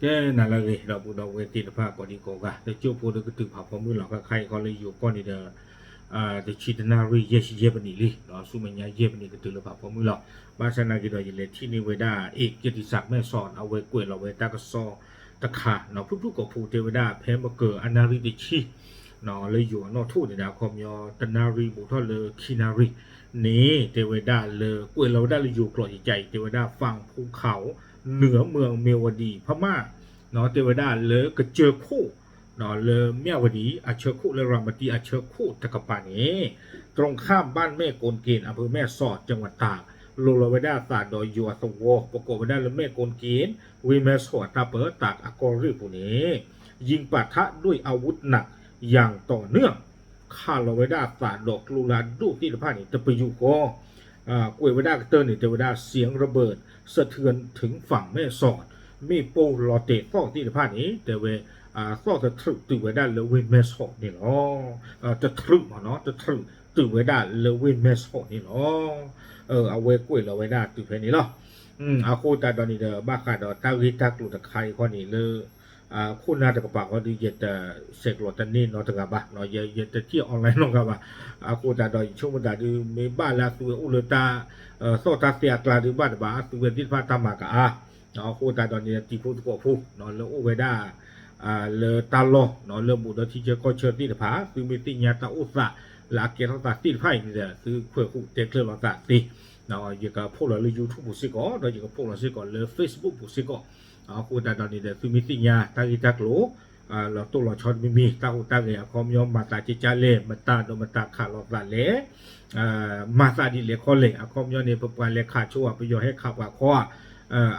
ကဲနၤလၢအဂ့ၤ ဒီပုၢ်ဒီဝဲၢ်သ့ၣ်တဖၣ်ကိးဒံကိးဂၤ တစိၢ်ဖိဒီးကတုၤဖးဖီမုၢ်လီၤ ခဲခါအံၤခီလၢယိၤကီၢ်န့ၣ်ဒီး တဆံတနၣ်ရံၣ်ယဲၢ်ဆံယဲၢ်ပနံးလံ ဒီးဆူမဲာ်ညါယဲၢ်ပနံးကတုၤလၢဖးဖီမုၢ်လီၤ. ဘၣ်ဆၣ်နာ်က့ဒီး ယလဲၤထံၣ်န့ၢ်ဝဲဒၣ် အ့ၣ် က့တံစးမဲၣ်စီၤ အဝဲကွဲးလီၤဝဲတၢ်ကစီၣ်တခါ ဖုၣ်ဖုၣ်ကိာ်ဖိတဲဝဲဒၣ် ဖဲမကၢၤအနၣ်ရံၣ်တဆံ လၢယိၤအနီၣ်ထိၣ်န့ၣ်ဒီး အခီပညီ တနၣ်ရံၣ်ဘူးထီၣ်လၢခံနၣ်ရံၣ်န့ၣ် တဲဝဲဒၣ်လၢ ကွဲးလီၤဝဲဒၣ်လၢယိၤကျိာ်ယကါအံၤ တဲဝဲဒၣ် ฝั่งภูเขาเหนือเมืองเมียวดีพม่า တဲဝဲဒၣ်လၢကစၢၢ်ခိၣ် လၢမၠၣ်ဝတံၤ အဆၢခိၣ်လၢရၤမတံအဆၢခိၣ်တကပၤန့ၣ် ตรงข้ามบ้านแม่โกนเกณฑ์ อำเภอแม่สอด จังหวัดตาก လိၤလီၤဝဲဒၣ်အသးဒီးယိၤအသဝီ ပကိးဝဲဒၣ်လၢ แม่โกนเกณฑ์ ဝ့ၢ်မဲၢ်ဆီးအတၢ်ပၢတၢ်အကီၢ်ရ့ၣ်ပူၤန့ၣ် ยิงปะทะด้วยอาวุธหนักอย่างต่อเนื่อง ခးလီၤဝဲဒၣ်အသးဒီးကျိလၢအဒိၣ်သ့ၣ်တဖၣ်န့ၣ် တပယူာ်ဃီ ကွဲးဝဲဒၣ်ကတၢၢ်န့ၣ် တဲဝဲဒၣ် เสียงระเบิดสะเทือนถึงฝั่งแม่สอด မ့ၣ်ပိၢ်လီၤတဲာ်သီၣ်သ့ၣ်တဖၣ်န့ၣ် တဲဝဲ သီၣ်တထြုးတုၤဝဲဒၣ်လၢဝ့ၢ်မဲၢ်ဆီးန့ၣ်လီၤ. တထြုးမ့ၢ်နီၤ တထြုးတုၤဝဲဒၣ်လၢဝ့ၢ်မဲၢ်ဆီးန့ၣ်လီၤ. အဝဲကွဲးလီၤဝဲဒၣ်တုၤဖဲန့ၣ်လီၤ. အဃိသတးဒီးန့ၣ်ဒီး ဘၣ်ဃးဒီးတၢ်ဂ့ၢ်တၢ်ကျိၤတခါအံၤခီန့ၣ်လၢ ခိၣ်နၢ်တကပၤဃီဒီး ယတဆဲးကျိးတန့ၢ်နီတဂၤဘၣ်, ယတထံၣ် online နီတဂၤဘၣ်. အဃိသတးဒီး ယဆိကမိၣ်သးဒုး မ့ၢ်ဘၣ်လၢအသုဝဲအိၣ်လၢတၢ်သီၣ်တၢ်သဲအကျါဒုးဘၣ်တဘၣ် အသုဝဲသ့ၣ်တဖၣ်တၢ်မၤကအါ, အဃိသတးဒီးန့ၣ် တံၤဖိသကိးဖိ လၢအိၣ်ဝဲဒၣ် လၢတၢ်လီၢ် လၢဘူးဒီးထံဆၢကီၢ်ဆၢသ့ၣ်တဖၣ် သုမ့ၢ်သ့ၣ်ညါတၢ်အိၣ်သးလၢအကဲထီၣ်သးသ့ၣ်တဖၣ်အံၤန့ၣ်ဒီး သုခွဲးဃုာ်တဲကျၢၤလိာ်သးသ့ ယကဖီၣ်လီၤလၢ YouTube ပူၤစ့ၢ်ကီး ဒီးယကဖီၣ်လီၤစ့ၢ်ကီးလၢ Facebook ပူၤစ့ၢ်ကီး. အဃိသတးဒီးန့ၣ်ဒီး သုမ့ၢ်သ့ၣ်ညါတၢ်ဂ့ၢ်တၢ်ကျိၤ လီၤတိၢ်လီၤဆီတမံၤမံၤ တၢ်ဟူးတၢ်ဂဲၤအခီပညီမၤသးကကါလဲၣ် မတၤဒီးမတၤခးလိာ်သးလဲၣ် မၤသးဒ်လဲၣ်ခီလဲၣ် အခီပညီန့ၣ် ပပှၤလဲၤခးဆိဧါ ပယီၤဟဲခးပှၤခီဧါ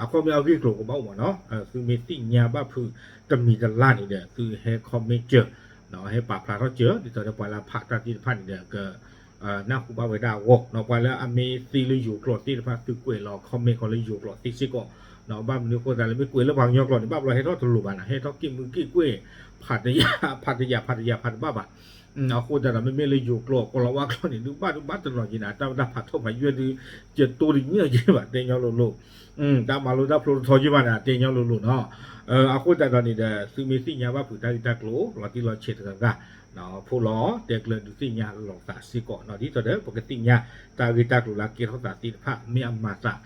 အခီပညီအဂ့ၢ်ကျိၤကဘၣ်အိၣ်မ့ၢ်နီၤ သုမ့ၢ်သ့ၣ်ညါဘၣ်ဖုးတမံၤတလၢ်န့ၣ်ဒီး သုဟဲ comment စၢၤ ဟဲပာ်ဖျါထီၣ်စၢၤ ဒ်သိးဒီးပှၤလၢအဖးတၢ်သ့ၣ်တဖၣ်န့ၣ်ဒီး က နၢ်ဟူဘၣ်ဝဲဒၣ်အဂီၢ် ပှၤလၢအမ့ၢ်သ့လၢယိၤကျိာ်သ့ၣ်တဖၣ် သုကွဲးလီၤ comment ခီလၢယိၤကျိာ်သ့စ့ၢ်ကီး ဘၣ်မနုၤအဃိသတးလၢမ့ၢ်ကွဲးလၢပှၤကညီကျိာ်န့ၣ် ဘၣ်ဘျီဟဲထီၣ်တလိၤဘၣ်နီၤ ဟဲထီၣ်က့ၣ်မုၢ်က့ၣ်ကွဲၢ် ဖးတယာ် ဖးတယာ် ဖးတယာ် ဖးတဘၣ်ဘၣ် အဃိသတးဒီး မ့မ့ၢ်လၢယိၤကျိာ် ကီၤလၤဝါကျိာ်န့ၣ် ဒုးဘၣ်ဒုးဘၣ်တနီၤက့ၤန့ၣ် တၢ်ဝဲဒၣ်ဖးထီၣ်ဖးယွဲၢ်ဒုး ကတိၤတညၣ်က့ၤဘၣ် တဲညီလိၤလိၤ တၢ်မၤလိတၢ်ဖျိတထီက့ၤဘၣ်န့ၣ် တဲညီလိၤလိၤနီၤ အဃိသတးဒီးန့ၣ်ဒီး သုမ့ၢ်သ့ၣ်ညါဘၣ်ဖုးတၢ်ဂ့ၢ်တၢ်ကျိၤ လီၤတံၢ်လီၤဆဲးတဂၤဂၤ ဖီၣ်လီၤ တဲကျၢၤဒုးသ့ၣ်ညါလိာ်သးစ့ၢ်ကီးနီၤ ဒ်သိးဒီး ပကသ့ၣ်ညါတၢ်ဂ့ၢ်တၢ်ကျိၤလၢအကဲထီၣ်သးသ့ၣ်တဖၣ် မ့ၢ်အမၤသး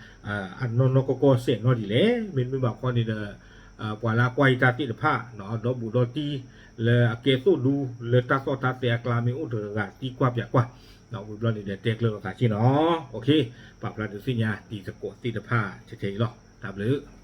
အနီၢ်နီၢ်ကီၢ်ကီၢ်စဲၣ်နီၤဒ်လဲၣ် မ့တမ့ၢ်ဘၣ်ခီန့ၣ်ဒီး ပှၤလၢအကွၢ်ယတၢ်သ့ၣ်တဖၣ် ဒီဘူးဒီတံၢ် လၢအကဲသိၣ်ဒူလၢတၢ်သီၣ်တၢ်သဲအကျါမ့ၢ်အိၣ်တဂၤဂၤ သံကွၢ်ပၠးကွၢ် ဝံၤဘျီန့ၣ်ဒီး တဲကျၢၤလိာ်သးစ့ၢ်နီၤ ပာ်ဖျါဒုးသ့ၣ်ညါတံၤသကိးသ့ၣ်တဖၣ်ထဲထဲအံၤလီၤ တၢ်ဘျုး